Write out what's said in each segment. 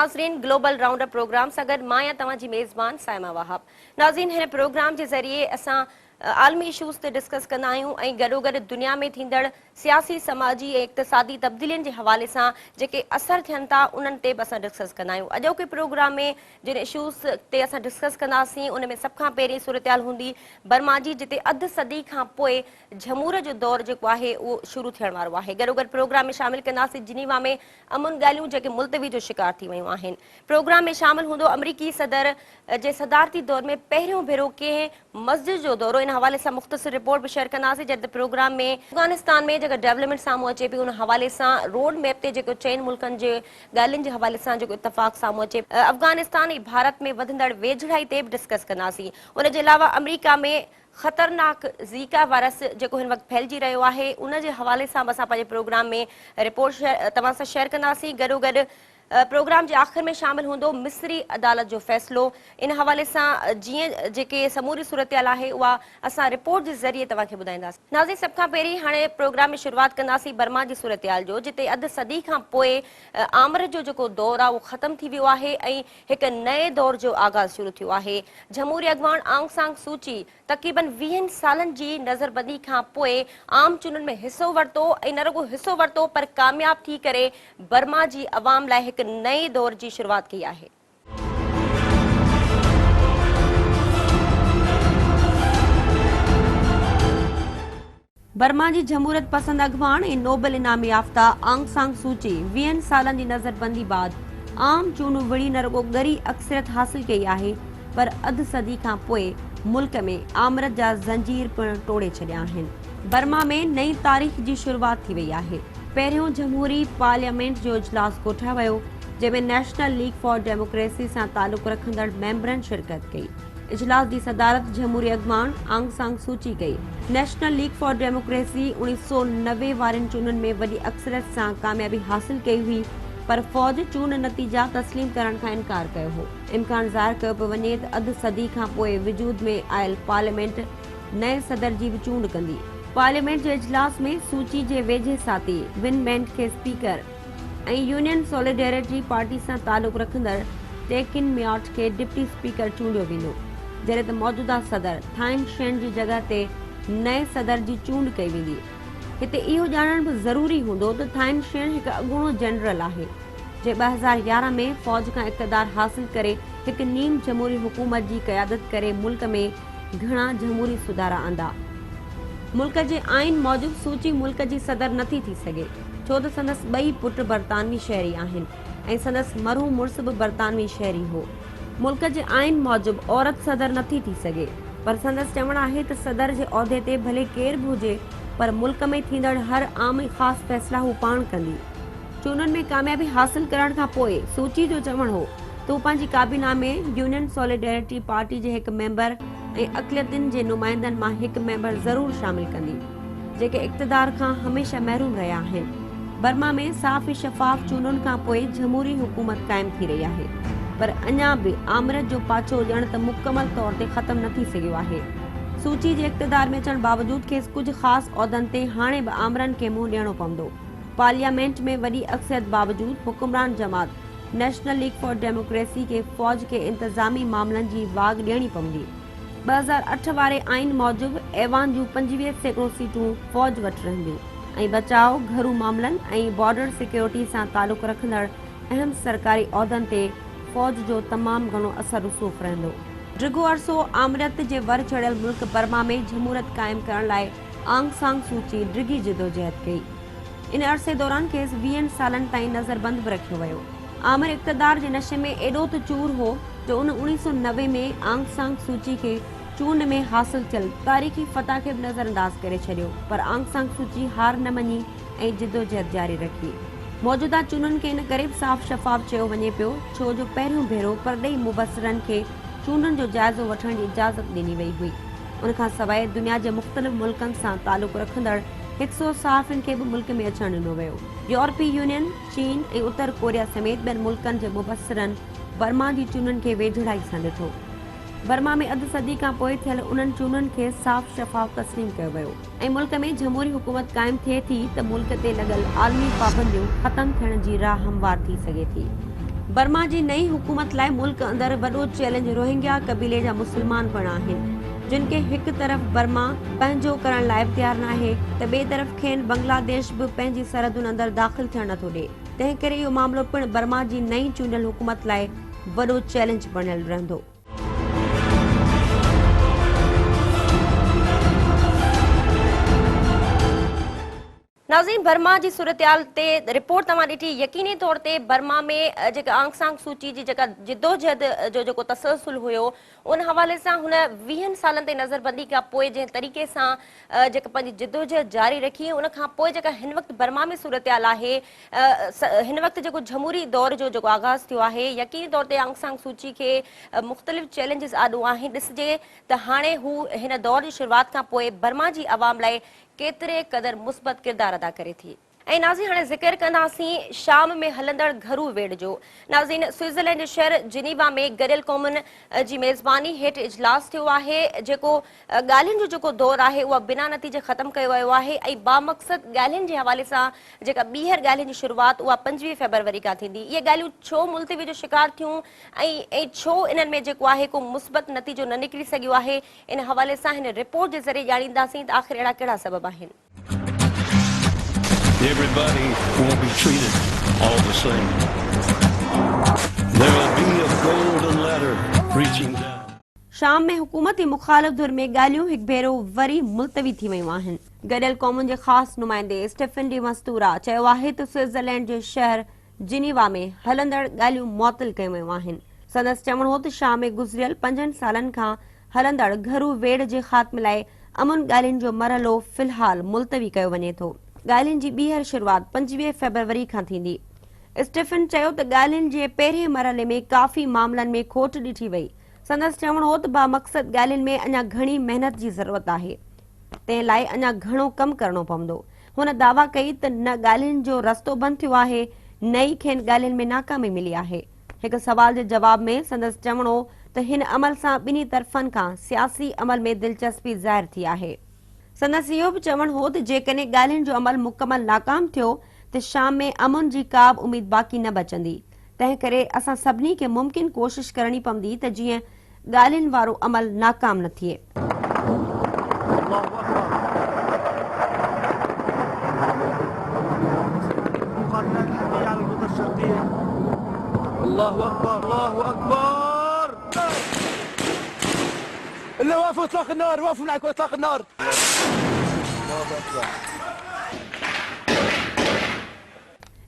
ناظرين global round up programme سان گڏ مان آهيان توهان جي ميزبان صائمه وهاب. ناظرين هن پروگرام جي ذريعي اسان عالمي اشوز تي ڊسڪس ڪندا آهيون ۽ گڏوگڏ دنيا ۾ ٿيندڙ سياسي، سماجي ۽ اقتصادي تبديلين جي حوالي سان جيڪي اثر ٿين ٿا انهن تي به اسان ڊسڪس ڪندا آهيون. اڄوڪي پروگرام ۾ جن اشوز تي اسان ڊسڪس ڪنداسين ان ۾ سڀ کان پهرين صورتحال هوندي برما جي جتي اڌ صدي کان پوء جمهوريت جو دور جيڪو آهي اهو شروع ٿيڻ وارو آهي. گڏوگڏ پروگرام ۾ شامل ڪنداسين جنيوا ۾ امن ڳالهيون جيڪي ملتوي جو شڪار ٿي ويون آهن. پروگرام ۾ شامل هوندو آمريڪي صدر جي صدارتي دور ۾ پهريون ڀيرو ڪنهن مسجد جو دورو ان حوالي سان مختصر رپورٽ به شيئر ڪنداسين جڏهن ته پروگرام ۾ افغانستان ۾ جيڪا ڊولپمينٽ سامهون اچي پئي ان حوالي سان روڊ ميپ تي جيڪو چئن ملڪن جي ڳالهين جي حوالي سان جيڪو اتفاق سامهون اچي افغانستان ۽ ڀارت ۾ وڌندڙ ويجهڙائي تي به ڊسڪس ڪنداسين ان جي علاوه آمريڪا ۾ خطرناڪ زيڪا وائرس جيڪو هن وقت ڦهلجي رهيو آهي ان جي حوالي سان به اسان پنهنجي پروگرام ۾ رپورٽ توهان سان شيئر ڪنداسين گڏوگڏ پروگرام جي آخر ۾ شامل هوندو مصري عدالت جو فيصلو ان حوالي سان جيئن جيڪي سموري صورتحال آهي اها اسان رپورٽ جي ذريعي توهان کي ٻڌائينداسين. ناظرين سڀ کان پهرين هاڻي پروگرام ۾ شروعات ڪنداسين برما جي صورتحال جو جتي اڌ صدي کان پوء آمريت جو جيڪو دور آهي اهو ختم ٿي ويو آهي ۽ هڪ نئين دور جو آغاز شروع ٿيو آهي جمهوري اڳواڻ آنگ سانگ سوچي تقريبن ويهن سالن جي نظربندي کان پوء عام چونڊن ۾ حصو ورتو ۽ نه رڳو حصو ورتو پر ڪامياب ٿي ڪري برما جي عوام لاء هڪ نئين دور جي شروعات ڪئي آهي. برما جي جمهوريت پسند اڳواڻ ۽ نوبل انعام يافته آنگ سانگ سوچي ويهن سالن جي نظربندي بعد عام چونڊون وڙهي نه رڳو ڳري اڪثريت حاصل ڪئي آهي پر اڌ صدي کان پوء ملڪ ۾ آمريت جا زنجير پڻ ٽوڙي ڇڏيا آهن. برما ۾ نئين تاريخ جي شروعات ٿي وئي آهي. پهريون جمهوري پارليامينٽ جو اجلاس ڪوٺايو ويو جنهن ۾ نيشنل ليگ فار ڊيموڪريسي سان تعلق رکندڙ ميمبرن شرڪت ڪئي. اجلاس جي صدارت جمهوري اڳواڻ آنگ سانگ سوچي ڪئي. نيشنل ليگ فار ڊيموڪريسي 1990 وارين چونڊن ۾ وڏي اڪثريت سان ڪاميابي حاصل ڪئي هئي پر فوج چونڊ نتيجا تسليم ڪرڻ کان انڪار ڪيو هو. امڪان ظاهر ڪيو پيو وڃي ته اڌ صدي کان پوء وجود ۾ آيل پارليامينٽ نئين صدر جي به چونڊ ڪندي. پارليامينٽ جي اجلاس ۾ سوچي جي ويجهي ساٿي ون مينٽ کي اسپيڪر ۽ يونين سوليڊيرٽي پارٽي سان تعلق رکندڙ ٽيڪن مياٽ کي ڊپٽي اسپيڪر چونڊيو ويندو، جڏهن ته موجوده صدر ٿائن شين جي جڳهه تي نئين صدر جي چونڊ ڪئي ويندي. هتي اهو ڄاڻڻ به ضروري هوندو ته ٿائن شين هڪ اڳوڻو جنرل آهي، جنهن 2011 ۾ فوج کان اقتدار حاصل ڪري هڪ نيم جمهوري حڪومت جي قيادت ڪري ملڪ ۾ گهڻا جمهوري سڌارا آندا. ملڪ جي آئين موجب سوچي ملڪ جي صدر نٿي ٿي سگهي، ڇو ته سندس ٻئي پٽ برطانوي شهري آهن ۽ سندس مرحوم مڙس به برطانوي شهري هو. ملڪ جي آئين موجب عورت صدر نٿي ٿي سگهي، پر سندس چوڻ آهي ته صدر جي عهدي تي ڀلي ڪير به هجي پر ملڪ ۾ ٿيندڙ هر عام ۽ خاص فيصلا هو پاڻ ڪندي. چونڊن ۾ ڪاميابي حاصل ڪرڻ کان پوء سوچي جو چوڻ هو ته هو پنهنجي ڪابينا ۾ يونين سوليڊيرٽي پارٽي جي هڪ ميمبر ۽ اقليتن جي نمائندن مان هڪ ميمبر ضرور شامل ڪندي جيڪي اقتدار کان هميشه محروم رهيا آهن. برما ۾ صاف ۽ شفاف چونڊن کان پوء جمهوري حڪومت قائم ٿي رهي آهي پر اڃا به آمريت جو پاڇو ڄڻ ته مڪمل طور تي ختم نه ٿي سگهيو آهي. سوچي جي اقتدار ۾ اچڻ باوجود کيس ڪجهه خاص عهدن تي هاڻي به آمرن کي منهن ڏيڻو پوندو. پارليامينٽ ۾ وڏي اڪثريت باوجود حڪمران جماعت نيشنل ليگ فار ڊيموڪريسي کي فوج کي انتظامي معاملن جي واڳ ڏيڻي پوندي. 2008 واري آئين موجب ايوان جون 25% سيٽون فوج وٽ رهنديون ۽ بچاء، گهرو معاملن ۽ بارڊر سيڪيورٽي سان تعلق رکندڙ اهم سرڪاري عهدن تي فوج جو تمام گهڻو اثر رسوخ رهندو. ڊگهو عرصو آمريت جي ور چڙهيل ملڪ برما ۾ جمهوريت قائم ڪرڻ لاء آنگ سانگ سوچي ڊگهي جدوجهد ڪئي. ان عرصي دوران کيس ويهن سالن تائين نظربند به رکيو ويو. آمر اقتدار جي نشي ۾ ايڏو ته چور هو جو ان 1990 ۾ آنگ سانگ سوچي کي چونڊ ۾ حاصل ٿيل تاريخي فتح کي به نظرانداز ڪري ڇڏيو پر آنگ سانگ سوچي هار نه مڃي ۽ جدوجهد جاري رکي. موجوده چونڊن کي ان ڪري به صاف شفاف چيو وڃي پيو ڇو جو پهريون ڀيرو پرڏيهي مبصرن کي چونڊن جو جائزو وٺڻ جي اجازت ڏني وئي هئي. ان کان سواء دنيا جي مختلف ملڪن سان تعلق رکندڙ هڪ سئو صحافين کي به ملڪ ۾ اچڻ ڏنو ويو. يورپي يونين، چين ۽ اتر ڪوريا سميت ٻين ملڪن جي مبصرن برما جي چونڊن کي ويجهڙائي سان ڏٺو. برما ۾ اڌ صدي کان پوء ٿيل انهن چونڊن کي صاف شفاف تسليم ڪيو ويو ۽ ملڪ ۾ جمهوري حڪومت قائم ٿئي ٿي ته ملڪ تي لڳل عالمي پابنديون ختم ٿيڻ جي راهه هموار ٿي سگهي ٿي. برما جي نئين حڪومت لاء ملڪ اندر وڏو چئلينج روهنگيا قبيلي جا مسلمان پڻ آهن، جن کي هڪ طرف برما پنهنجو ڪرڻ لاء به تيار ناهي ته ٻئي طرف کين بنگلاديش به پنهنجي سرحدن اندر داخل ٿيڻ نٿو ڏئي، تنهن ڪري اهو معاملو پڻ برما جي نئين چونڊيل حڪومت لاء وڏو چئلينج بڻيل رهندو. ناظرين برما جي صورتحال تي رپورٽ توهان ڏٺي يقيني طور تي برما ۾ جيڪا آنگ سانگ سوچي جي جيڪا جدوجهد جو جيڪو تسلسل هيو ان حوالي سان هن ويهن سالن تي نظربندي کان پوء جنهن طريقي سان جيڪا پنهنجي جدوجهد جاري رکي ان کان پوء جيڪا هن وقت برما ۾ صورتحال آهي هن وقت جيڪو جمهوري دور جو جيڪو آغاز ٿيو آهي يقيني طور تي آنگ سانگ سوچي کي مختلف چئلينجز آڏو آهن ڏسجي ته هاڻي هو هن دور جي شروعات کان پوء برما جي عوام لاء ڪيتري قدر مثبت ڪردار ادا ڪري ٿي. ۽ ناظرين هاڻي ذڪر ڪنداسين شام ۾ هلندڙ گهرو ويڙهه جو. ناظرين سوئٽزرلينڊ جي شهر جنيوا ۾ گڏيل قومن جي ميزباني هيٺ اجلاس ٿيو آهي جيڪو ڳالهين جو جيڪو دور آهي اهو بنا نتيجي ختم ڪيو ويو آهي ۽ بامقصد ڳالهين جي حوالي سان جيڪا ٻيهر ڳالهين جي شروعات اها 25 فيبروري کان ٿيندي. اهي ڳالهيون ڇو ملتوي جو شڪار ٿيون ۽ ڇو انهن ۾ جيڪو آهي ڪو مثبت نتيجو نه نڪري سگهيو آهي ان حوالي سان هن رپورٽ جي ذريعي ڄاڻينداسين ته آخر اهڙا ڪهڙا سبب آهن. Everybody won't be treated all the same. There'll be a golden ladder reaching down. شام ۾ حڪومتي مخالف ڌر ۾ ڳالهيون هڪ ڀيرو وري ملتوي ٿي ويون آهن. گڏيل قومن جي خاص نمائندي اسٽيفن ڊي مستورا چيو آهي ته سوئٽزرلينڊ جي شهر جنيوا ۾ هلندڙ ڳالهيون معطل ڪيون ويون آهن. سندس چوڻ هو ته شام ۾ گذريل پنجن سالن کان هلندڙ گهرو ويڙهه جي خاتمي لاء امن ڳالهين جو مرحلو في الحال ملتوي ڪيو وڃي ٿو. ڳالهين جي ٻيهر شروعات 25 فيبروري کان ٿيندي. اسٽيفن چيو ته ڳالهين جي پهرين مرحلي ۾ ڪافي معاملن ۾ کوٽ ڏٺي وئي. سندس چوڻ هو ته بامقصد ڳالهين ۾ اڃا گهڻي محنت جي ضرورت آهي. تنهن لاء اڃا گهڻو ڪم ڪرڻو پوندو. هن دعويٰ ڪئي ته نه ڳالهين جو رستو بند ٿيو آهي نه ئي کين ڳالهين ۾ ناڪامي ملي آهي. هڪ سوال جي جواب ۾ سندس چوڻ هو ته هن عمل سان ٻنهي طرفن کان سياسي عمل ۾ دلچسپي ظاهر ٿي آهي. سندس اهو به چوڻ هو ته جيڪڏهن ڳالهين جو عمل مڪمل ناڪام ٿيو ته شام ۾ امن جي ڪا به اميد باقي نه بچندي، تنهن ڪري اسان سڀني کي ممڪن ڪوشش ڪرڻي پوندي ته جيئن ڳالهين وارو عمل ناڪام نه ٿئي.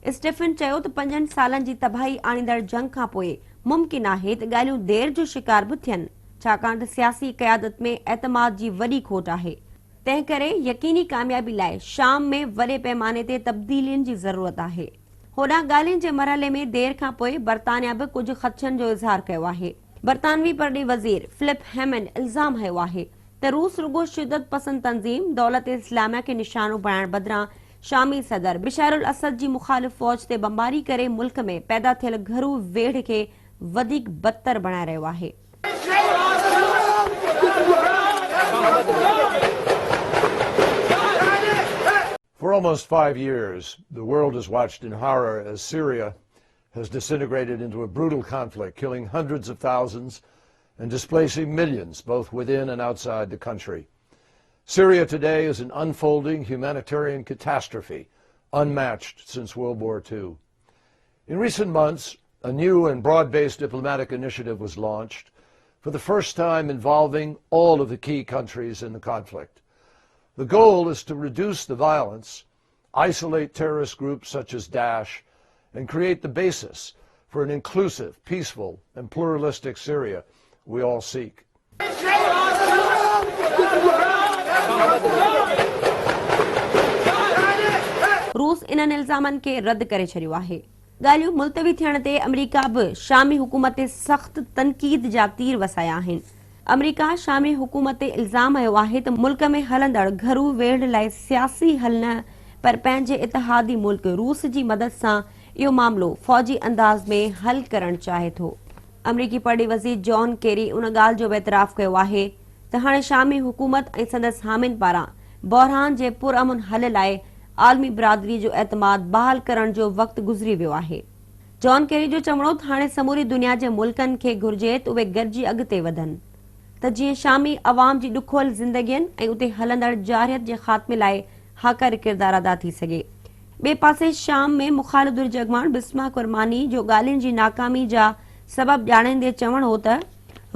اسٽيفن چيو ته پنجن سالن جي تباهي آڻيندڙ جنگ کانپوء ممڪن آهي ته ڳالهيون دير جو شڪار به ٿين، ڇاڪاڻ ته سياسي قيادت ۾ اعتماد جي وڏي کوٽ آهي، تنهن ڪري يقيني ڪاميابي لاء شام ۾ وڏي پئماني تي تبديلين جي ضرورت آهي. هوڏانهن ڳالهين جي مرحلي ۾ دير کانپوء برطانيا به ڪجهه خدشن جو اظهار ڪيو آهي. برطانوي پرڏيهي وزير فلپ هيمنڊ الزام هنيو آهي ته روس رڳو شدت پسند تنظيم دولت اسلاميه کي نشانو بڻائڻ بدران شامي صدر بشار الاسد جي مخالف فوج تي بمباري ڪري ملڪ ۾ پيدا ٿيل گهرو ويڙهه کي وڌيڪ بدتر بڻائي رهيو آهي. For almost 5 years, the world has watched in horror as Syria has disintegrated into a brutal conflict, killing hundreds of thousands and displacing millions both within and outside the country. Syria today is an unfolding humanitarian catastrophe, unmatched since World War II. In recent months, a new and broad-based diplomatic initiative was launched, for the first time involving all of the key countries in the conflict. The goal is to reduce the violence, isolate terrorist groups such as Daesh, and create the basis for an inclusive, peaceful, and pluralistic Syria we all seek. روس انهن الزامن کي رد ڪري ڇڏيو آهي. ڳالهيون ملتوي ٿيڻ تي آمريڪا به شامي حڪومت تي سخت تنقيد جا تير وسايا آهن. آمريڪا شامي حڪومت تي الزام هنيو آهي ته ملڪ ۾ هلندڙ گهرو ويڙهه لاء سياسي حل نه پر پنهنجي اتحادي ملڪ روس جي مدد سان اهو معاملو فوجي انداز ۾ حل ڪرڻ چاهي ٿو. آمريڪي پرڏيهي وزير جان ڪيري ان ڳالهه جو به اعتراف ڪيو آهي ته هاڻي شامي حڪومت ۽ سندس حامين پاران بحران جي پرامن حل لاء عالمي برادري جو اعتماد بحال ڪرڻ جو وقت گذري ويو آهي. جان ڪيري جو چوڻ هو ته هاڻي سموري دنيا جي ملڪن کي گهرجي ته اهي گڏجي اڳتي وڌن ته جيئن شامي عوام جي ڏکويل زندگين ۽ اتي هلندڙ جارحيت جي خاتمي لاء هاڪاري ڪردار ادا ٿي سگهي. ٻئي پاسي شام ۾ مخالف ڌر جي اڳواڻ بسما ڪرماني جو ڳالهين جي ناڪامي جا سبب ڄاڻائيندي چوڻ هو ته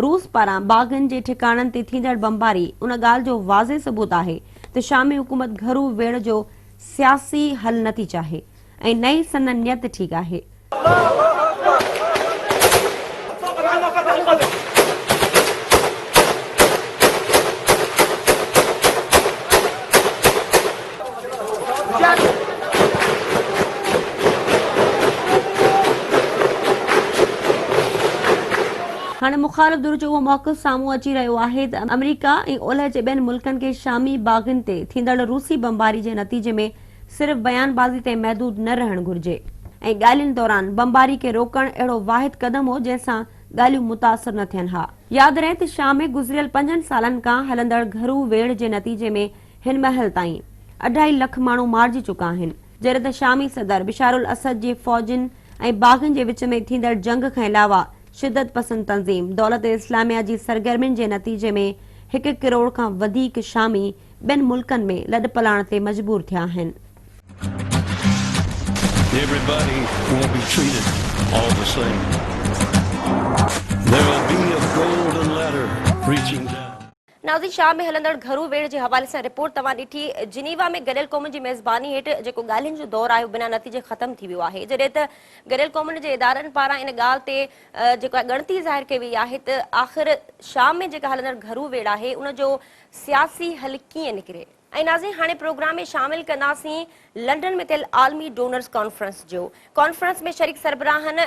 روس پاران باغين جي ٺڪاڻن تي ٿيندڙ بمباري ان ڳالهه جو واضح ثبوت آهي ته شامي حڪومت گهرو ويڙهه جو سياسي حل نٿي چاهي. ۽ نه ئي سندن نيت ٺيڪ آهي. هاڻي مخالف ڌر جو اهو موقف سامهون اچي رهيو آهي ته آمريڪا ۽ اولهه جي ٻين ملڪن کي شامي باغين تي ٿيندڙ روسي بمباري جي نتيجي ۾ صرف بيان بازي تائين محدود نه رهڻ گهرجي ۽ ڳالهين دوران بمباري کي روڪڻ اهڙو واحد قدم هو جنهن سان ڳالهيون متاثر نه ٿين ها. ياد رهي ته شام ۾ گذريل پنجن سالن کان هلندڙ گهرو ويڙهه جي نتيجي ۾ هن مهل تائين اڍائي لک ماڻهو مارجي چڪا آهن جڏهن ته شامي صدر بشار الاسد جي فوجين ۽ باغين جي وچ ۾ ٿيندڙ جنگ کان علاوه شدت پسند تنظيم دولت اسلاميه جي سرگرمين جي نتيجي ۾ هڪ ڪروڙ کان وڌيڪ شامي ٻين ملڪن ۾ لڏپلاڻ تي مجبور ٿيا آهن. Everybody won't be treated all the same. There'll be a golden ladder reaching down. ناظرين شام ۾ هلندڙ گهرو ويڙهه جي حوالي سان رپورٽ توهان ڏٺي، جنيوا ۾ گڏيل قومن جي ميزباني هيٺ جيڪو ڳالهين جو دور آهي اهو بنا نتيجي ختم ٿي ويو آهي جڏهن ته گڏيل قومن جي ادارن پاران ان ڳالهه تي جيڪو آهي ڳڻتي ظاهر ڪئي وئي آهي ته آخر شام ۾ جيڪا هلندڙ گهرو ويڙهه آهي ان جو سياسي حل ڪيئن نڪري؟ ۽ ناظرين هاڻي پروگرام ۾ شامل ڪنداسين لنڊن ۾ ٿيل عالمي ڊونرز ڪانفرنس جو. ڪانفرنس ۾ شريڪ سربراهن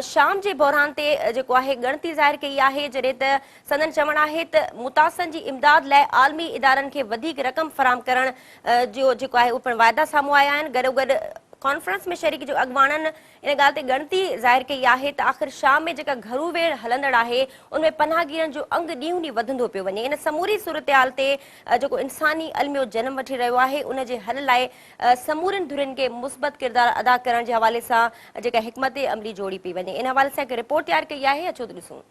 شام جي بحران تي جيڪو آهي ڳڻتي ظاهر ڪئي آهي جڏهن ته سندن چوڻ آهي ته متاثرن جي امداد لاء عالمي ادارن کي وڌيڪ رقم فراهم ڪرڻ جو جيڪو آهي اهو پڻ واعدا سامهون آيا آهن گڏوگڏ ڪانفرنس ۾ شريڪ جو اڳواڻن ان ڳالهه تي ڳڻتي ظاهر ڪئي آهي ته آخر شام ۾ جيڪا گهرو ويڙهه هلندڙ آهي ان ۾ پناهگيرن جو انگ ڏينهون ڏينهن وڌندو پيو وڃي ان سموري صورتحال تي جيڪو انساني الميو جنم وٺي رهيو آهي ان جي حل لاء سمورين ڌرين کي مثبت ڪردار ادا ڪرڻ جي حوالي سان جيڪا حڪمت عملي جوڙي پئي وڃي ان حوالي سان هڪ رپورٽ تيار ڪئي آهي اچو ته ڏسون.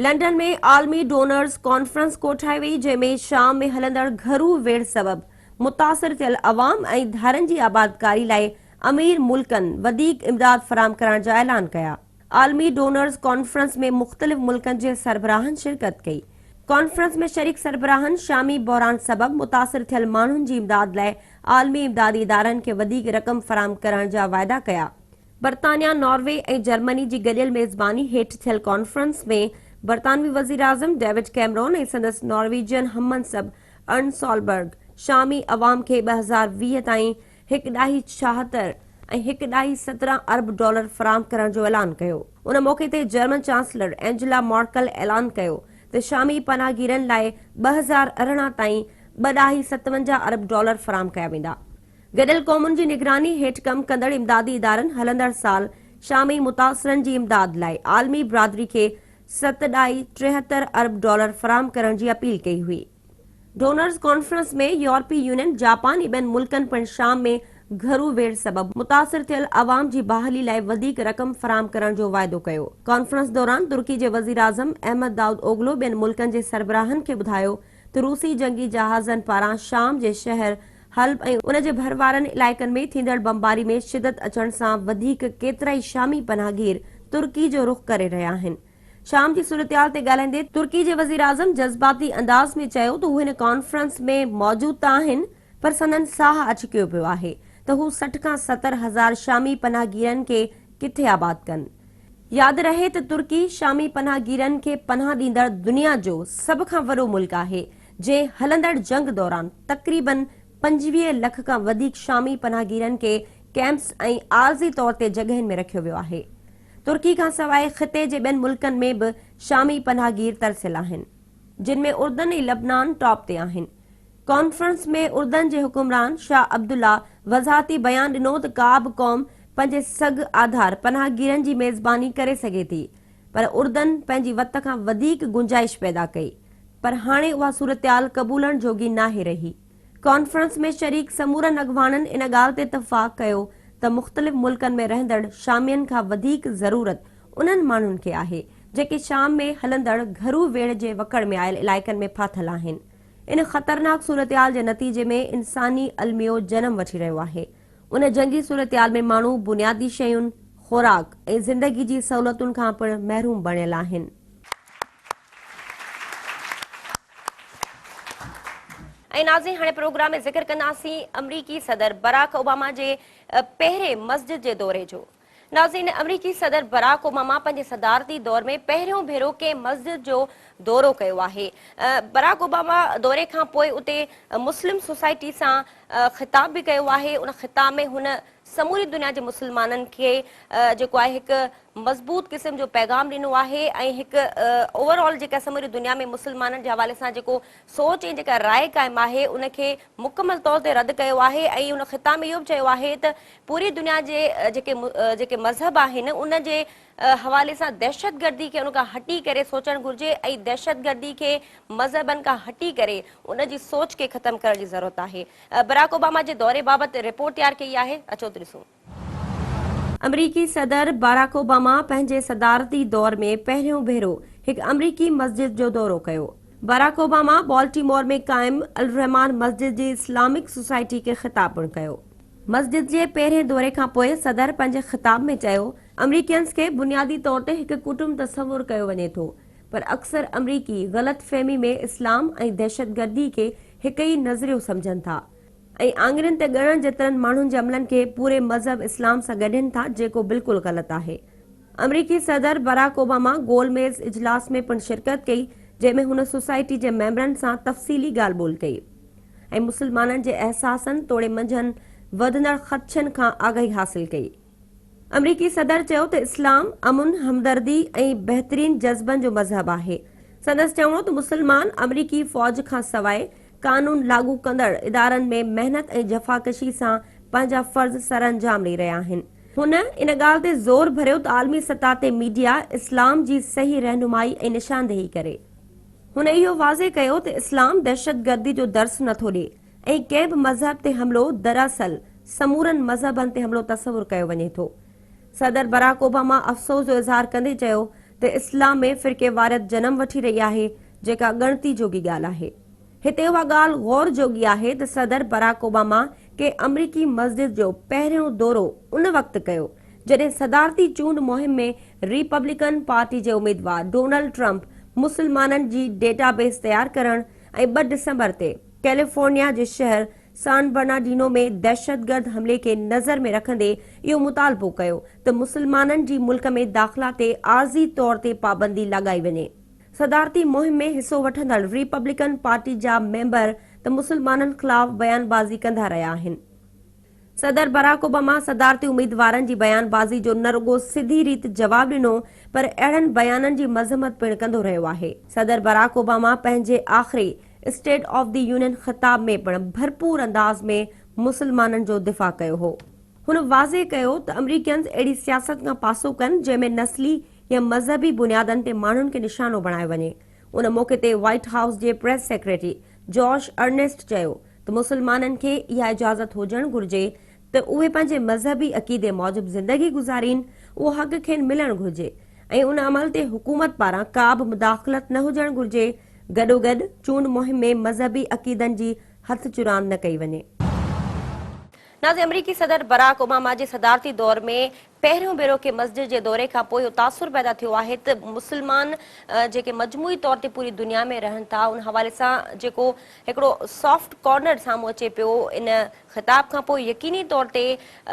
لنڊن ۾ عالمي ڊونرز ڪانفرنس ڪوٺائي وئي جنهن ۾ شام ۾ هلندڙ گهرو ويڙهه سبب متاثر ٿيل عوام ۽ ڌارين جي آبادڪاري لاء امير ملڪن وڌيڪ امداد فراهم ڪرڻ جا اعلان ڪيا. عالمي ڊونرز ڪانفرنس ۾ مختلف ملڪن جي سربراهن شرڪت ڪئي. ڪانفرنس ۾ شريڪ سربراهن شامي بحران سبب متاثر ٿيل ماڻهن جي امداد لاء عالمي امدادي ادارن کي وڌيڪ رقم فراهم ڪرڻ جا واعدا ڪيا. برطانيا، ناروي ۽ جرمني جي گڏيل ميزباني هيٺ ٿيل ڪانفرنس ۾ برطانوي وزيراعظم ڊيوڊ ڪيمرون ۽ سندس نارويجين هم منصب ارن سولبرگ شامي عوام کي 2020 تائين هڪ ڏهائي ڇاهتر ۽ هڪ ڏهائي 17 ارب ڊالر فراهم ڪرڻ جو اعلان ڪيو. ان موقعي تي جرمن چانسلر اينجلا مارڪل اعلان ڪيو ته شامي پناهگيرن لاء 2018 تائين ٻه ڏهائي 57 ارب ڊالر فراهم ڪيا ويندا. گڏيل قومن جي نگراني هيٺ ڪم ڪندڙ امدادي ادارن هلندڙ سال شامي متاثرن جي امداد لاء عالمي برادري کي ست ڏهائي 73 ارب ڊالر فراهم ڪرڻ جي اپيل ڪئي هئي. ڊونرز ڪانفرنس ۾ يورپي يونين، جاپان ۽ ٻين ملڪن پڻ شام ۾ گهرو ويڙهه سبب متاثر ٿيل عوام جي بحالي لاء وڌيڪ رقم فراهم ڪرڻ جو واعدو ڪيو. ڪانفرنس دوران ترڪي جي وزيراعظم احمد دائود اوغلو ٻين ملڪن جي سربراهن کي ٻڌايو ته روسي جنگي جهازن پاران شام جي شهر حلب ۽ ان جي ڀروارن علائقن ۾ ٿيندڙ بمباري ۾ شدت اچڻ سان وڌيڪ ڪيترائي شامي پناهگير ترڪي جو رخ ڪري رهيا آهن. شام جي صورتحال تي ڳالهائيندي ترڪي جي وزيراعظم جذباتي انداز ۾ چيو ته هو هن ڪانفرنس ۾ موجود ته آهن پر سندن ساهه اٽڪيو پيو آهي ته هو 60 کان 70 هزار شامي پناهگيرن کي ڪٿي آباد ڪن. ياد رهي ته ترڪي شامي پناهگيرن کي پناهه ڏيندڙ دنيا جو سڀ کان وڏو ملڪ آهي جنهن هلندڙ جنگ دوران تقريبن 25 لک کان وڌيڪ شامي پناهگيرن کي ڪيمپس ۽ عارضي طور تي جڳهين ۾ رکيو ويو آهي. ترڪي کانسواء خطي جي ٻين ملڪن ۾ به شامي پناهگير ترسيل آهن. جن ۾ اردن ۽ لبنان ٽاپ تي آهن. ڪانفرنس ۾ اردن جي حڪمران شاهه عبدالله وضاحتي بيان ڏنو ته ڪا به قوم پنهنجي سگهه آڌار پناهگيرن جي ميزباني ڪري سگهي ٿي پر اردن پنهنجي وت کان وڌيڪ گنجائش پيدا ڪئي پر هاڻي اها صورتحال قبولڻ جوڳي ناهي رهي. ڪانفرنس ۾ شريڪ سمورن اڳواڻن ان ڳالهه تي اتفاق ڪيو ته مختلف ملڪن ۾ رهندڙ شامين کان وڌيڪ ضرورت انهن ماڻهن کي آهي، جيڪي شام ۾ هلندڙ گهرو ويڙهه جي وڪڙ ۾ آيل علائقن ۾ ڦاٿل آهن. ان خطرناڪ صورتحال جي نتيجي ۾ انساني الميو جنم وٺي رهيو آهي. ان جنگي صورتحال ۾ ماڻهو بنيادي شين، خوراڪ ۽ زندگي جي سهولتن کان پڻ محروم بڻيل آهن. ۽ ناظرين هاڻي پروگرام ۾ ذڪر ڪنداسين آمريڪي صدر براڪ اوباما جي پهرين مسجد جي دوري جو. ناظرين آمريڪي صدر براڪ اوباما پنهنجي صدارتي دور ۾ پهريون ڀيرو ڪنهن مسجد جو دورو ڪيو آهي. براڪ اوباما دوري کان پوء اتي مسلم سوسائٽي سان خطاب به ڪيو آهي. ان خطاب ۾ هن سموري دنيا جي مسلمانن کي جيڪو آهي هڪ مضبوط قسم جو پيغام ڏنو آهي ۽ هڪ اوور آل جيڪا سموري دنيا ۾ مسلمانن جي حوالي سان جيڪو سوچ ۽ جيڪا راء قائم آهي ان کي مڪمل طور تي رد ڪيو آهي ۽ ان خطاب ۾ اهو به چيو آهي ته پوري دنيا جي جيڪي جيڪي مذهب آهن ان جي حوالي سان دهشتگردي کي ان کان هٽي ڪري سوچڻ گهرجي ۽ دهشتگردي کي مذهبن کان هٽي ڪري ان جي سوچ کي ختم ڪرڻ جي ضرورت آهي. براڪ اوباما جي دوري بابت رپورٽ تيار ڪئي آهي، اچو ته ڏسون. آمريڪي صدر باراڪ اوباما پنهنجي صدارتي دور ۾ پهريون ڀيرو هڪ آمريڪي مسجد جو دورو ڪيو. باراڪ اوباما بالٽيمور ۾ قائم الرحمان مسجد جي اسلامڪ سوسائٽي کي خطاب پڻ ڪيو. مسجد جي پهرين دوري کان پوء صدر پنهنجي خطاب ۾ چيو، آمريڪينز کي بنيادي طور تي هڪ ڪٽنب تصور ڪيو وڃي ٿو، پر اڪثر آمريڪي غلط فهمي ۾ اسلام ۽ دهشتگردي کي هڪ ئي نظريو سمجهن ٿا ۽ آڱرين تي ڳڻڻ جيترن ماڻهن جي عملن کي پوري مذهب اسلام سان ڳنڍين ٿا جيڪو بلڪل غلط آهي. آمريڪي صدر براڪ اوباما گول ميز اجلاس ۾ پڻ شرڪت ڪئي جنهن ۾ هن سوسائٽي جي ميمبرن سان تفصيلي ڳالهه ٻولهه ڪئي ۽ مسلمانن جي احساسن توڙي منجهن وڌندڙ خدشن کان آگاهي حاصل ڪئي. آمريڪي صدر چيو ته اسلام امن، همدردي ۽ بهترين جذبن جو مذهب آهي. سندس چوڻ هو ته مسلمان آمريڪي فوج کان سواء قانون لاڳو ڪندڙ ادارن ۾ محنت ۽ جفاڪشي سان پنهنجا فرض سرانجام ڏئي رهيا آهن. هن ان ڳالهه تي زور ڀريو ته عالمي سطح تي ميڊيا اسلام جي صحيح رهنمائي ۽ نشاندهي ڪري. هن اهو واضح ڪيو ته اسلام دهشتگردي جو درس نٿو ڏئي. ۽ ڪنهن به مذهب تي حملو دراصل سمورن مذهبن تي حملو تصور ڪيو وڃي ٿو. صدر براڪ اوباما افسوس جو اظهار ڪندي چيو ته اسلام ۾ فرقيواريت جنم وٺي رهي آهي جيڪا ڳڻتي جوڳي ڳالهه آهي. هتي اها ڳالهه غور جوڳي آهي ته صدر براڪ اوباما ڪنهن آمريڪي مسجد جو پهريون دورو ان وقت ڪيو جڏهن صدارتي چونڊ مهم ۾ ريپبلڪن پارٽي جي اميدوار ڊونلڊ ٽرمپ مسلمانن جي ڊيٽا بيس تيار ڪرڻ ۽ 2 ڊسمبر تي ڪيليفورنيا جي شهر سان برنارڊينو ۾ دهشتگرد حملي کي نظر ۾ رکندي اهو مطالبو ڪيو ته مسلمانن جي ملڪ ۾ داخلا تي عارضي طور تي پابندي لڳائي وڃي. صدارتي مهم ۾ حصو وٺندڙ ريپبلڪن پارٽي جا ميمبر ته مسلمانن خلاف بيان بازي ڪندا رهيا آهن. صدر براڪ اوباما صدارتي اميدوارن جي بيان بازي جو نه رڳو سڌي ريت جواب ڏنو پر اهڙن بيانن جي مذمت پڻ ڪندو رهيو آهي. صدر براڪ اوباما پنهنجي آخري اسٽيٽ آف the union خطاب ۾ پڻ ڀرپور انداز ۾ مسلمانن جو دفاع ڪيو هو. هن واضح ڪيو ته آمريڪينز اهڙي سياست کان پاسو ڪن جنهن ۾ نسلي يا مذهبي بنيادن تي ماڻهن کي نشانو بڻايو وڃي. ان موقعي تي وائيٽ هائوس جي پريس سيڪريٽري جوش ارنيسٽ چيو ته مسلمانن کي اها اجازت هجڻ گهرجي ته اهي پنهنجي مذهبي عقيدي موجب زندگي گذارين، اهو حق کين ملڻ گهرجي ۽ ان عمل تي حڪومت پاران ڪا به مداخلت نه هجڻ گهرجي، گڏوگڏ چونڊ مهم ۾ مذهبي عقيدن جي هٿ چراند نه ڪئي وڃي. ناظرين آمريڪي صدر براڪ اوباما جي صدارتي دور ۾ پهريون ڀيرو ڪنهن مسجد جي دوري کان پوء اهو تاثر پيدا ٿيو آهي ته مسلمان جيڪي مجموعي طور تي پوري دنيا ۾ رهن ٿا ان حوالي سان جيڪو هڪڙو سافٽ ڪارنر سامهون اچي پيو ان خطاب کان پوء يقيني طور تي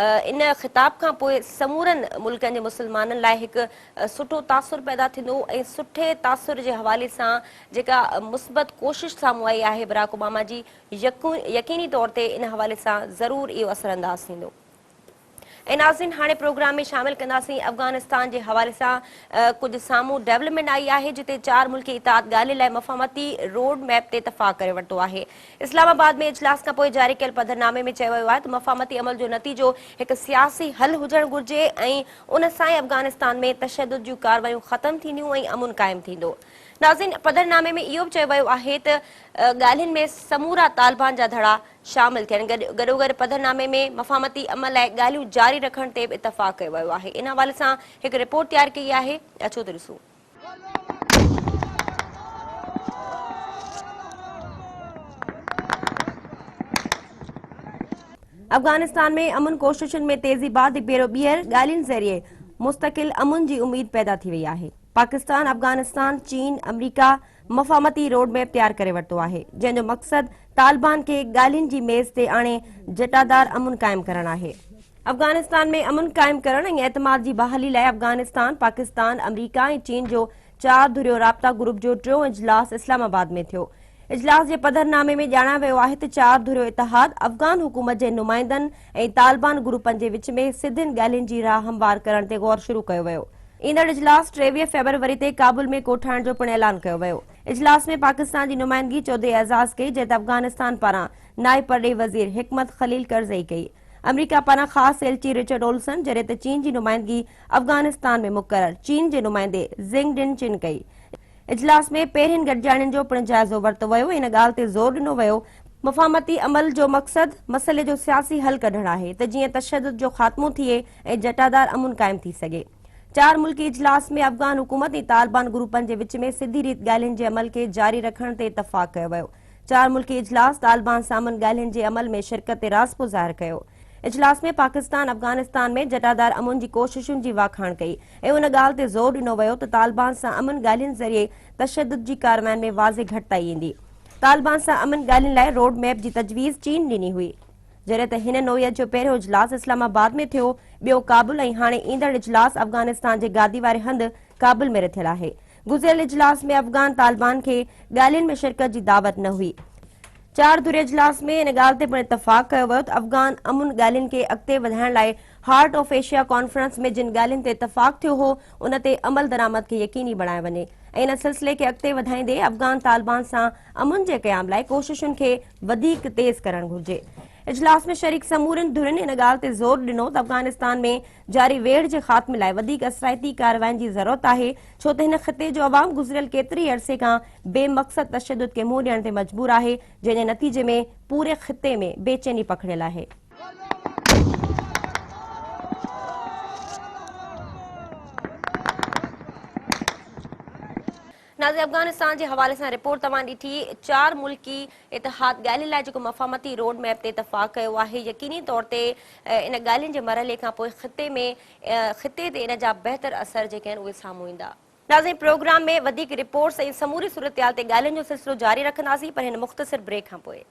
ان خطاب کان پوء سمورن ملڪن جي مسلمانن لاء هڪ سٺو تاثر پيدا ٿيندو ۽ سٺي تاثر جي حوالي سان جيڪا مثبت ڪوشش سامهون آئي آهي براڪ اوباما جي يقيني طور تي ان حوالي سان ضرور اهو اثرانداز ٿيندو. ۽ ناظرين هاڻي پروگرام ۾ شامل ڪنداسين افغانستان جي حوالي سان ڪجهه سامهون ڊولپمينٽ آئي آهي جتي چار ملڪي اتحاد ڳالهين لاء مفاهمتي روڊ ميپ تي اتفاق ڪري ورتو آهي. اسلام آباد ۾ اجلاس کانپوء جاري ڪيل پڌرنامي ۾ چيو ويو آهي ته مفاهمتي عمل جو نتيجو هڪ سياسي حل هجڻ گهرجي ۽ ان سان ئي افغانستان ۾ تشدد جون ڪارروايون ختم ٿينديون ۽ امن قائم ٿيندو. ناظرين پڌرنامي ۾ اهو به چيو ويو آهي ته ڳالهين ۾ سمورا طالبان جا ڌڙا شامل ٿين. گڏوگڏ پڌرنامي ۾ مفاهمتي عمل لاء ڳالهيون جاري رکڻ تي به اتفاق ڪيو ويو آهي. ان حوالي سان هڪ رپورٽ تيار ڪئي آهي، اچو ته ڏسون. افغانستان ۾ امن ڪوششن ۾ تيزي بعد هڪ ڀيرو ٻيهر ڳالهين ذريعي مستقل امن جي اميد پيدا ٿي وئي آهي. پاڪستان، افغانستان، چين، آمريڪا مفاهمتي روڊ ميپ تيار ڪري ورتو آهي، جنهن جو مقصد طالبان کي ڳالهين جي ميز تي آڻي جٽادار امن قائم ڪرڻ آهي. افغانستان ۾ امن قائم ڪرڻ ۽ اعتماد جي بحالي لاء افغانستان، پاڪستان، آمريڪا ۽ چين جو چار ڌريو رابطا گروپ جو ٽيون اجلاس اسلام آباد ۾ ٿيو. اجلاس جي پڌرنامي ۾ ڄاڻايو ويو آهي ته چار ڌريو اتحاد افغان حڪومت جي نمائندن ۽ طالبان گروپن جي وچ ۾ سڌين ڳالهين جي راهه هموار ڪرڻ تي غور شروع ڪيو ويو. ايندڙ اجلاس 23 فيبروري تي ڪابل ۾ ڪوٺائڻ جو پڻ اعلان ڪيو ويو. اجلاس ۾ پاڪستان جي نمائندگي چوڌري اعزاز ڪئي جڏهن ته افغانستان پاران نائب پرڏيهي وزير حڪمت خليل ڪرزئي ڪئي. آمريڪا پاران خاص ايلچي رچرڊ اولسن جڏهن ته چين جي نمائندگي افغانستان ۾ مقرر چين جي نمائندي زنگ ڊن چن ڪئي. اجلاس ۾ پهرين گڏجاڻين جو پڻ جائزو ورتو ويو ۽ ان ڳالهه تي زور ڏنو ويو مفاهمتي عمل جو مقصد مسئلي جو سياسي حل ڪڍڻ آهي ته جيئن تشدد جو خاتمو ٿئي ۽ جٽادار امن قائم ٿي سگهي. چار ملڪي اجلاس ۾ افغان حڪومت ۽ طالبان گروپن جي وچ ۾ سڌي ريت ڳالهين جي عمل کي جاري رکڻ تي اتفاق ڪيو ويو. چار ملڪي اجلاس طالبان سان امن ڳالهين جي عمل ۾ شرڪت تي راضپو ظاهر ڪيو. اجلاس ۾ پاڪستان افغانستان ۾ جٽادار امن جي ڪوششن جي واکاڻ ڪئي ۽ ان ڳالهه تي زور ڏنو ويو ته طالبان سان امن ڳالهين ذريعي تشدد جي ڪاررواين ۾ واضح گهٽتائي ايندي. طالبان سان امن ڳالهين لاء روڊ ميپ جي تجويز چين ڏني هئي. جڏهن ته هن نوعيت جو پهريون اجلاس اسلام آباد ۾ ٿيو، ٻيو ڪابل ۽ هاڻي ايندڙ اجلاس افغانستان جي گادي واري هنڌ ڪابل ۾ رٿيل آهي. گذريل اجلاس ۾ افغان طالبان کي ڳالهين ۾ شرڪت جي دعوت نه هئي. چار ڌريي اجلاس ۾ ان ڳالهه تي پڻ اتفاق ڪيو ويو ته افغان امن ڳالهين کي اڳتي وڌائڻ لاء هارٽ آف ايشيا ڪانفرنس ۾ جن ڳالهين تي اتفاق ٿيو هو ان تي عملدرآمد کي يقيني بڻايو وڃي ۽ ان سلسلي کي اڳتي وڌائيندي افغان طالبان سان امن جي قيام لاء ڪوششن کي وڌيڪ تيز ڪرڻ گهرجي. اجلاس ۾ شريڪ سمورين ڌرين ان ڳالهه تي زور ڏنو ته افغانستان ۾ جاري ويڙهه جي خاتمي لاء وڌيڪ اثرائتي ڪاررواين جي ضرورت آهي ڇو ته هن خطي جو عوام گذريل ڪيتري ئي عرصي کان بي مقصد تشدد کي منهن ڏيڻ تي مجبور آهي جنهن جي نتيجي ۾ پوري خطي ۾ بيچيني پکڙيل آهي. ناظرين افغانستان جي حوالي سان رپورٽ توهان ڏٺي، چار ملڪي اتحاد ڳالهين لاء جيڪو مفاهمتي روڊ ميپ تي اتفاق ڪيو آهي يقيني طور تي ان ڳالهين جي مرحلي کان پوء خطي ۾ خطي تي ان جا بهتر اثر جيڪي آهن اهي سامهون ايندا. ناظرين پروگرام ۾ وڌيڪ رپورٽس ۽ سموري صورتحال تي ڳالهين جو سلسلو جاري رکنداسين پر هن مختصر بريڪ کان پوء.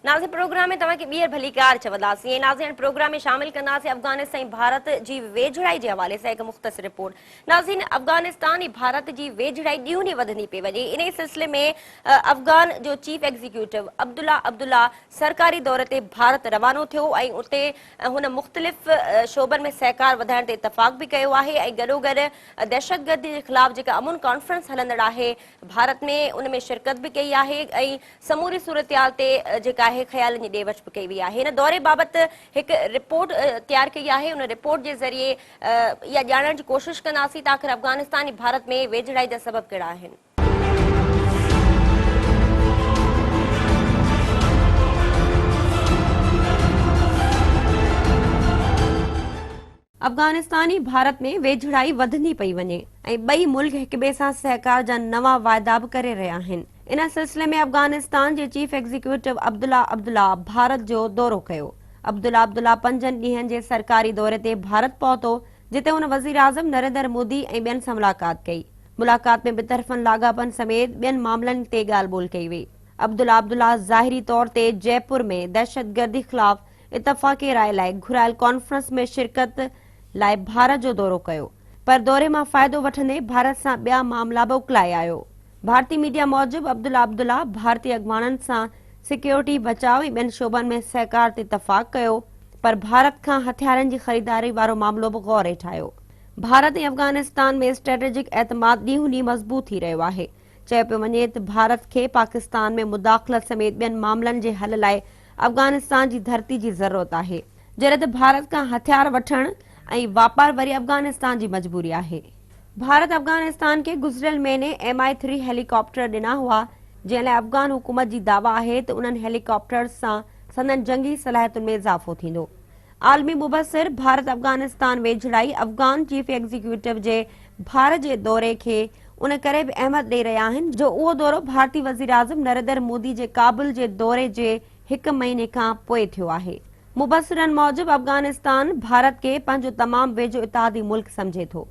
ناظرين پروگرام ۾ توهان کي ٻيهر ڀليڪار چونداسين ۽ ناظرين پروگرام ۾ شامل ڪنداسين افغانستان ۽ ڀارت جي ويجهڙائي جي حوالي سان هڪ مختصر رپورٽ ناظرين افغانستان ۽ ڀارت جي ويجهڙائي ڏينهون ڏينهن وڌندي پئي وڃي انهي سلسلي ۾ افغان جو چيف ايگزيڪيوٽو عبدالله عبدالله سرڪاري دوري تي ڀارت روانو ٿيو ۽ اتي هن مختلف شعبن ۾ سهڪار وڌائڻ تي اتفاق به ڪيو آهي ۽ گڏوگڏ دهشتگردي جي خلاف جيڪا امن ڪانفرنس هلندڙ آهي ڀارت ۾ ان ۾ شرڪت به ڪئي آهي ۽ سموري صورتحال تي جيڪا آهي خيالن جي ڏي وٺ به ڪئي وئي آهي. هن دوري بابت هڪ رپورٽ تيار ڪئي آهي ان رپورٽ جي ذريعي اها ڄاڻڻ جي ڪوشش ڪنداسين ته آخر افغانستان ۽ ڀارت ۾ ويجهڙائي جا سبب ڪهڙا آهن. افغانستان ۽ ڀارت ۾ ويجهڙائي وڌندي پئي وڃي ۽ ٻئي ملڪ هڪٻئي سان سهڪار جا نوان واعدا به ڪري رهيا آهن. ان سلسلي ۾ افغانستان جي چيف ايگزيڪيوٽو عبدالله عبدالله ڀارت جو دورو ڪيو. عبدالله عبدالله پنجن ڏينهن جي سرڪاري دوري تي ڀارت پهتو جتي هن وزيراعظم نريندر مودي ۽ ٻين سان ملاقات ڪئي. ملاقات ۾ ٻطرفن لاڳاپن سميت ٻين معاملن تي ڳالهه ٻولهه ڪئي وئي. عبدالله عبدالله ظاهري طور تي جئپور ۾ دهشتگردي خلاف اتفاق راء لاء گهرايل ڪانفرنس ۾ شرڪت لاء ڀارت جو دورو ڪيو پر دوري مان فائدو وٺندي ڀارت سان ٻيا معاملا به اڪلائي آيو. ڀارتي ميڊيا موجب عبدالله عبدالله ڀارتي اڳواڻن سان سيڪيورٽي، بچاء ۽ ٻين شعبن ۾ سهڪار تي اتفاق ڪيو پر ڀارت کان هٿيارن جي خريداري وارو معاملو به غور هيٺ آيو. ڀارت ۽ افغانستان ۾ اسٽريٽجڪ اعتماد ڏينهون ڏينهن مضبوط ٿي رهيو آهي. چيو پيو وڃي ته ڀارت کي پاڪستان ۾ مداخلت سميت ٻين معاملن جي حل لاء افغانستان جي ڌرتي جي ضرورت آهي. جڏهن ته ڀارت کان هٿيار وٺڻ ۽ واپار وري افغانستان جي مجبوري آهي. ڀارت افغانستان کي گذريل مهيني ايم I three helicopter ڏنا هئا، جنهن لاء افغان حڪومت جي دعويٰ آهي ته انهن هيليڪاپٽرز سان سندن جنگي صلاحيتن ۾ اضافو ٿيندو. عالمي مبصر ڀارت افغانستان ويجهڙائي افغان چيف ايگزيڪيوٽو جي ڀارت جي دوري کي ان ڪري به اهميت ڏئي رهيا آهن جو اهو دورو ڀارتي وزيراعظم نريدر مودي جي ڪابل جي دوري جي هڪ مهيني کان پوء ٿيو آهي. مبصرن موجب افغانستان ڀارت کي پنهنجو تمام ويجهو اتحادي ملڪ سمجهي ٿو.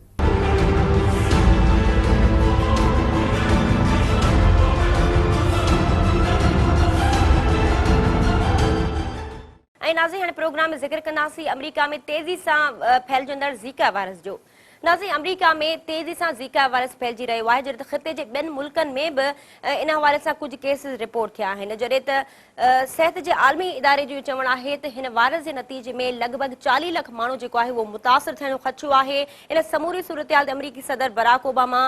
۽ ناظرين هاڻي پروگرام ۾ ذڪر ڪنداسين آمريڪا ۾ تيزي سان ڦهلجندڙ زيڪا وائرس جو. ناظرين آمريڪا ۾ تيزي سان زيڪا وائرس ڦهلجي رهيو آهي جڏهن ته خطي جي ٻين ملڪن ۾ به ان حوالي سان ڪجهه ڪيسز رپورٽ ٿيا آهن جڏهن ته صحت جي عالمي اداري جو اهو چوڻ آهي ته هن وائرس جي نتيجي ۾ لڳ ڀڳ 40 لک ماڻهو جيڪو آهي اهو متاثر ٿيڻ جو خدشو آهي ان سموري صورتحال تي آمريڪي صدر براڪ اوباما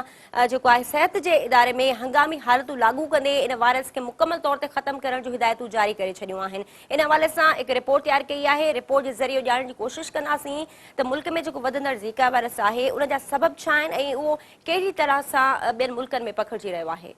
جيڪو آهي صحت جي اداري ۾ هنگامي حالتون لاڳو ڪندي ان وائرس کي مڪمل طور تي ختم ڪرڻ جون هدايتون جاري ڪري ڇڏيون آهن ان حوالي سان هڪ رپورٽ تيار ڪئي آهي رپورٽ جي ذريعي ڄاڻڻ جي ڪوشش ڪنداسين ته ملڪ ۾ جيڪو وڌندڙ زيڪا وائرس آهي ان جا سبب ڇا آهن ۽ اهو ڪهڙي طرح سان ٻين ملڪن ۾ پکڙجي رهيو آهي.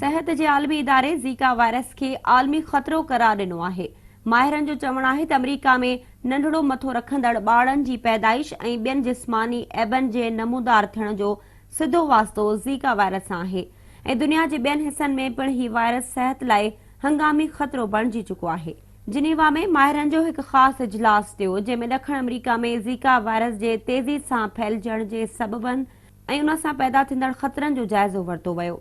صحت جي عالمي اداري زيڪا وائرس کي عالمي خطرو قرار ڏنو آهي. ماهرن جو چوڻ آهي ته آمريڪا ۾ ننڍڙو مٿو رکندڙ ٻارڙن جي پيدائش ۽ ٻين جسماني عيبن جي نمودار ٿيڻ جو سڌو واسطو زيڪا وائرس سان آهي ۽ دنيا جي ٻين حصن ۾ پڻ هي وائرس صحت لاء هنگامي خطرو بڻجي چڪو آهي. جنيوا ۾ ماهرن جو هڪ خاص اجلاس ٿيو جنهن ۾ ڏکڻ آمريڪا ۾ زيڪا وائرس جي تيزي سان ڦهلجڻ جي سببن ۽ ان سان پيدا ٿيندڙ خطرن جو جائزو ورتو ويو.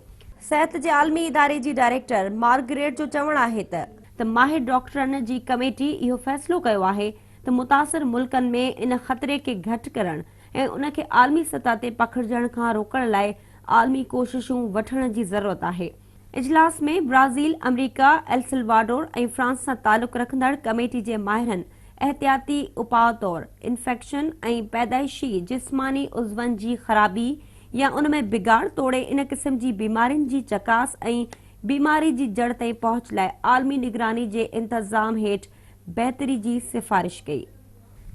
صحت جي عالمي اداري جي ڊائريڪٽر مارگريٽ جو چوڻ آهي ته. ته ماهر ڊاڪٽرن جي ڪميٽي اهو فيصلو ڪيو آهي ته متاثر ملڪن ۾ ان خطري کي گهٽ ڪرڻ ۽ ان کي عالمي سطح تي پکڙجڻ کان روڪڻ لاء عالمي ڪوششون وٺڻ جي ضرورت آهي. اجلاس ۾ برازيل، آمريڪا، ايلسلواڊور ۽ فرانس سان تعلق رکندڙ ڪميٽي جي ماهرن احتياطي اپاء طور انفيڪشن ۽ پيدائشي جسماني عضون جي خرابي يا ان ۾ بگاڙ توڙي ان قسم جي بيمارين جي چڪاس ۽ بيماري جي جڙ تائين پهچ لاء عالمي نگراني جي انتظام هيٺ بهتري جي سفارش ڪئي.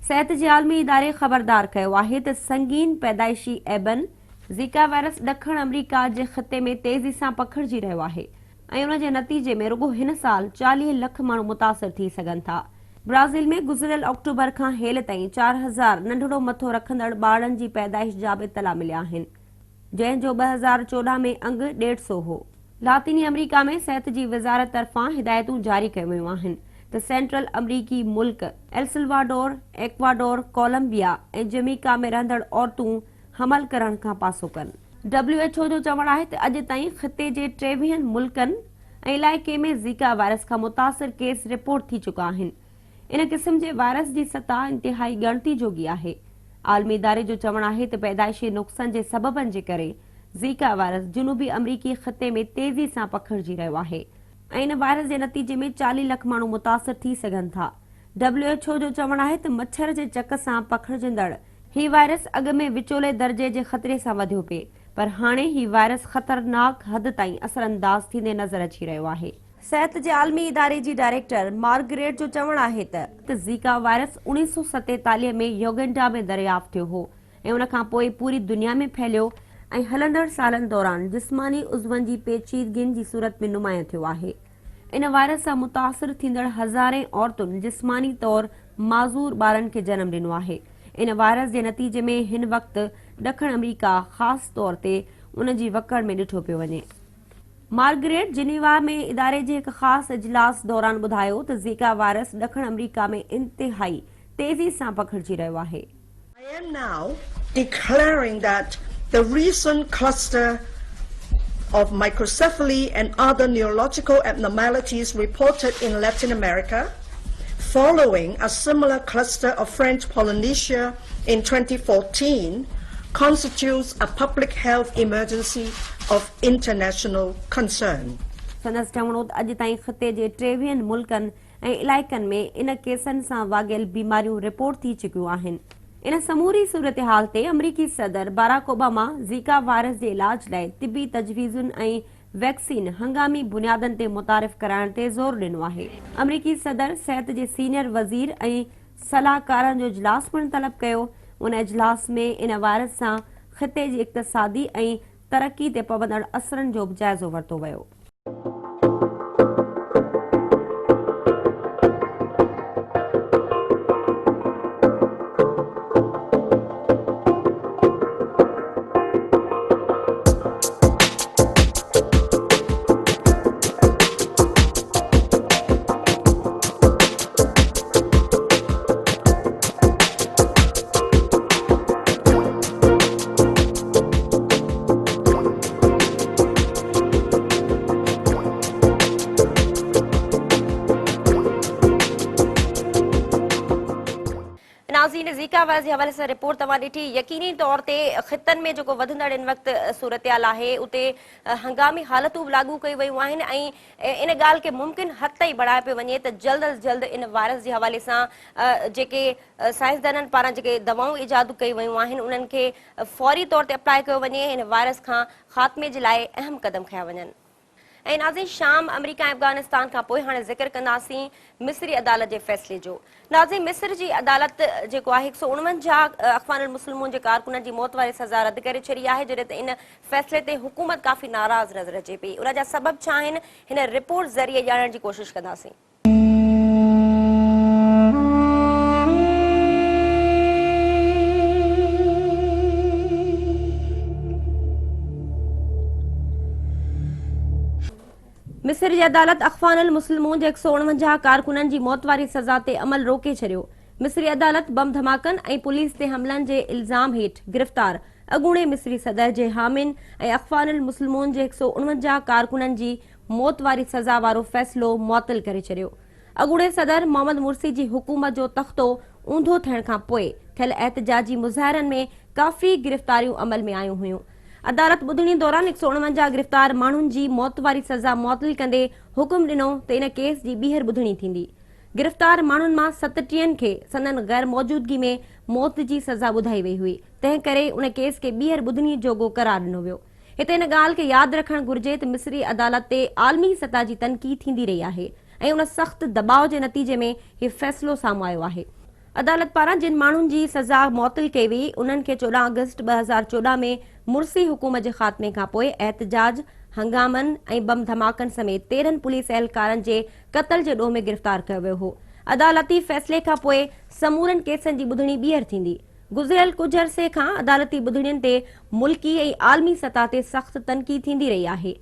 صحت جي عالمي اداري خبردار ڪيو آهي ته سنگين پيدائشي عيبن، زيڪا وائرس ڏکڻ آمريڪا جي خطي ۾ تيزي سان پکڙجي رهيو آهي ۽ ان جي نتيجي ۾ رڳو هن سال 40 لک ماڻهو متاثر ٿي سگهن ٿا. برازيل ۾ گذريل آڪٽوبر کان هيل تائين 4000 ننڍڙو مٿو رکندڙ ٻارڙن جي پيدائش جا به اطلاع مليا آهن، جنهن جو 2014 ۾ انگ ڏيڍ سئو هو. لاطيني آمريڪا ۾ صحت جي وزارت طرفان هدايتون جاري ڪيون ويون آهن ته سينٽرل آمريڪي ملڪ ايلسلواڊور، ايڪواڊور، ڪولمبيا ۽ جميڪا ۾ رهندڙ عورتون حمل ڪرڻ کان پاسو ڪن. ڊبليو ايڇ او جو چوڻ آهي ته اڄ تائين خطي جي ٽيويهن ملڪن ۽ علائقي ۾ زيڪا وائرس کان متاثر ڪيس رپورٽ ٿي چڪا آهن. ان قسم جي وائرس جي سطح انتهائي ڳڻتي جوڳي آهي. عالمي اداري جو چوڻ آهي ته پيدائشي نقصن جي سببن جي ڪري زيڪا وائرس جنوبي آمريڪي خطي ۾ تيزي سان پکڙجي رهيو آهي ۽ ان وائرس جي نتيجي ۾ 40 لک ماڻهو متاثر ٿي سگهن ٿا. ڊبليو ايڇ او جو چوڻ آهي ته مڇر جي چڪ سان پکڙجندڙ هي وائرس اڳ ۾ وچولي درجي جي خطري سان وڌيو پئي پر هاڻي هي وائرس خطرناڪ حد تائين اثرانداز ٿيندي نظر اچي رهيو آهي. صحت جي عالمي اداري جي ڊائريڪٽر مارگريٽ جو چوڻ آهي ته. ته زيڪا وائرس 1947 ۾ يوگنڊا ۾ دريافت ٿيو هو ۽ ان کان پوء پوري دنيا ۾ ڦهليو ۽ هلندڙ سالن دوران جسماني عضون جي پيچيدگين جي صورت ۾ نمايان ٿيو آهي. ان وائرس سان متاثر ٿيندڙ هزارين عورتن جسماني طور معذور ٻارن کي جنم ڏنو آهي. ان وائرس جي نتيجي ۾ هن وقت ڏکڻ آمريڪا خاص طور تي ان جي وڪڙ ۾ ڏٺو پيو وڃي. مارگريٽ جنيوا ۾ اداري جي هڪ خاص اجلاس دوران ٻڌايو ته زيڪا وائرس ڏکڻ آمريڪا ۾ انتهائي تيزي سان پکڙجي رهيو آهي. I am now declaring that the recent cluster of microcephaly and other neurological abnormalities reported in Latin America following a similar cluster of French Polynesia in 2014 constitutes a public health emergency of international concern. سندس چوڻ هو ته اڄ تائين خطي جي ٽيويهن ملڪن ۽ علائقن ۾ ان ڪيسن سان واڳيل بيماريون رپورٽ ٿي چڪيون آهن. ان سموري صورتحال تي آمريڪي صدر باراڪ اوباما زيڪا وائرس جي علاج لاء طبي تجويزن ۽ ويڪسين هنگامي بنيادن تي متعارف ڪرائڻ تي زور ڏنو آهي. آمريڪي صدر صحت جي سينيئر وزير ۽ صلاحڪارن جو اجلاس پڻ طلب ڪيو. ان اجلاس ۾ ان وائرس سان خطي جي اقتصادي ۽ ترقي تي پوندڙ اثرن جو به جائزو ورتو ويو. ناظرين زيڪا وائرس جي حوالي سان رپورٽ توهان ڏٺي يقيني طور تي خطن ۾ جيڪو وڌندڙ ان وقت صورتحال آهي اتي هنگامي حالتون به لاڳو ڪيون ويون آهن ۽ ان ڳالهه کي ممڪن حد تائين بڻايو پيو وڃي ته جلد از جلد ان وائرس جي حوالي سان جيڪي سائنسدانن پاران جيڪي دوائون ايجاد ڪيون ويون آهن انهن کي فوري طور تي اپلاء ڪيو وڃي ۽ هن وائرس کان خاتمي جي لاء اهم قدم کنيا وڃن. ۽ ناظرين شام، آمريڪا ۽ افغانستان کان پوء هاڻي ذڪر ڪنداسين مصري عدالت جي فيصلي جو. ناظرين مصر جي عدالت جيڪو آهي 149 اخوان المسلمون جي ڪارڪنن جي موت واري سزا رد ڪري ڇڏي آهي جڏهن ته ان فيصلي تي حڪومت ڪافي ناراض نظر اچي پئي ان جا سبب ڇا آهن هن رپورٽ ذريعي ڄاڻڻ جي ڪوشش ڪنداسين. مصر جي عدالت اخوان المسلمون جي 149 ڪارڪنن جي موت واري سزا تي عمل روڪي ڇڏيو. مصري عدالت بم ڌماڪن ۽ پوليس تي حملن جي الزام هيٺ گرفتار اڳوڻي مصري صدر جي حامين ۽ اخوان المسلمون جي 149 ڪارڪنن جي موت واري سزا وارو فيصلو معطل ڪري ڇڏيو. اڳوڻي صدر محمد مرسي جي حڪومت جو تختو اونڌو ٿيڻ کان پوء ٿيل احتجاجي مظاهرن ۾ ڪافي گرفتاريون عمل ۾ آيون هيون. عدالت ٻڌڻي دوران 149 گرفتار ماڻهن جي موت واري سزا معطل ڪندي حڪم ڏنو ته ان ڪيس جي ٻيهر ٻڌڻي ٿيندي. گرفتار ماڻهن مان ستٽيهن کي سندن غير موجودگي ۾ موت جي سزا ٻڌائي وئي هئي، تنهن ڪري ان ڪيس کي ٻيهر ٻڌڻي جوڳو قرار ڏنو ويو. هتي ان ڳالهه کي ياد رکڻ گهرجي ته مصري عدالت تي عالمي سطح جي تنقيد ٿيندي رهي آهي ۽ ان سخت دٻاء جي نتيجي ۾ هي فيصلو سامهون آيو آهي. عدالت پاران جن ماڻهن جي سزا معطل ڪئي وئي انهن کي 14 آگسٽ 2014 ۾ مرسي حڪومت جي خاتمي کانپوء احتجاج، هنگامن ۽ بم ڌماڪن سميت 13 پوليس اهلڪارن جي قتل جي ڏوهه ۾ گرفتار ڪيو ويو هو. عدالتي فيصلي کانپوء سمورن ڪيسن جي ٻڌڻي ٻيهر ٿيندي. گذريل ڪجهه عرصي کان عدالتي ٻڌڻين تي ملڪي ۽ عالمي سطح تي سخت تنقيد ٿيندي رهي آهي.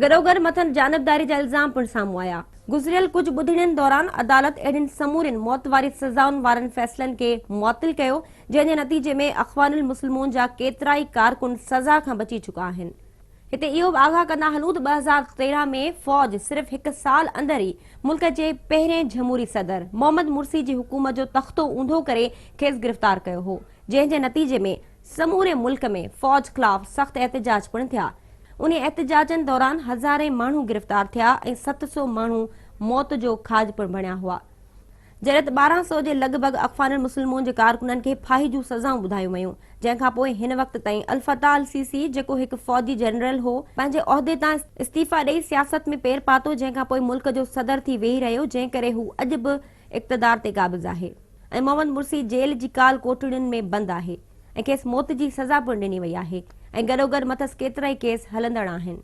گڏوگڏ مٿن جانبداري جا الزام پڻ سامهون آيا. گذريل ڪجهه ٻڌڻين دوران عدالت اهڙين سمورين موت واري سزائن وارن فيصلن کي معطل ڪيو، جنهن جي نتيجي ۾ اخوان المسلمون جا ڪيترائي ڪارڪن سزا کان بچي چڪا آهن. هتي اهو به آگاهه ڪندا هلون ته 2013 ۾ فوج صرف هڪ سال اندر ئي ملڪ جي پهرين جمهوري صدر محمد مرسي جي حڪومت جو تختو اونڌو ڪري کيس گرفتار ڪيو هو جنهن جي نتيجي ۾ سموري ملڪ ۾ فوج خلاف سخت احتجاج پڻ ٿيا انهي احتجاجن دوران هزارين ماڻهو گرفتار ٿيا ۽ 700 ماڻهو موت جو کاڄ پڻ بڻيا هئا. جڏهن ته 12 سئو جي لڳ ڀڳ اخوان المسلمون جي ڪارڪنن کي ڦاهي جون سزائون ٻڌايون ويون، جنهن کان پوء هن وقت تائين الفتاح السيسي جيڪو هڪ فوجي جنرل هو، پنهنجي عهدي تان استعيفيٰ ڏئي سياست ۾ پير پاتو، جنهن کان پوء ملڪ جو صدر ٿي ويهي رهيو، جنهن ڪري هو اڄ به اقتدار تي قابض آهي ۽ محمد مرسي جيل جي ڪال ڪوٺڙين ۾ بند آهي ۽ کيس موت جي سزا پڻ ڏني وئي آهي ۽ گڏوگڏ مٿس ڪيترائي ڪيس هلندڙ آهن.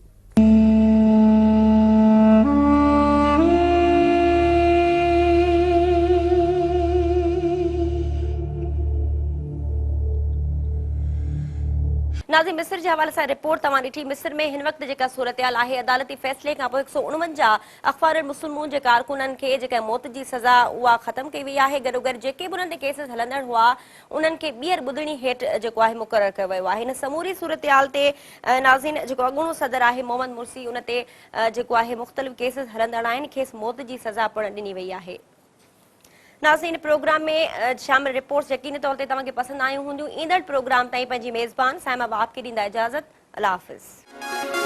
ناظرين مصر جي حوالي سان رپورٽ توهان ڏٺي مصر ۾ هن وقت جيڪا صورتحال آهي عدالتي فيصلي کان پوء 149 اخوان المسلمون جي ڪارڪنن کي جيڪا موت جي سزا اها ختم ڪئي وئي آهي گڏوگڏ جيڪي به انهن تي ڪيسز هلندڙ هئا انهن کي ٻيهر ٻڌڻي هيٺ جيڪو آهي مقرر ڪيو ويو آهي ان سموري صورتحال تي ناظرين جيڪو اڳوڻو صدر آهي محمد مرسي ان تي جيڪو آهي مختلف ڪيسز هلندڙ آهن کيس موت جي سزا پڻ ڏني وئي آهي. ناظرين پروگرام ۾ شامل رپورٽس يقيني طور تي توهان کي پسند آيون هونديون ايندڙ پروگرام تائين پنهنجي ميزبان صائمه وهاب کي ڏيندا اجازت الله حافظ.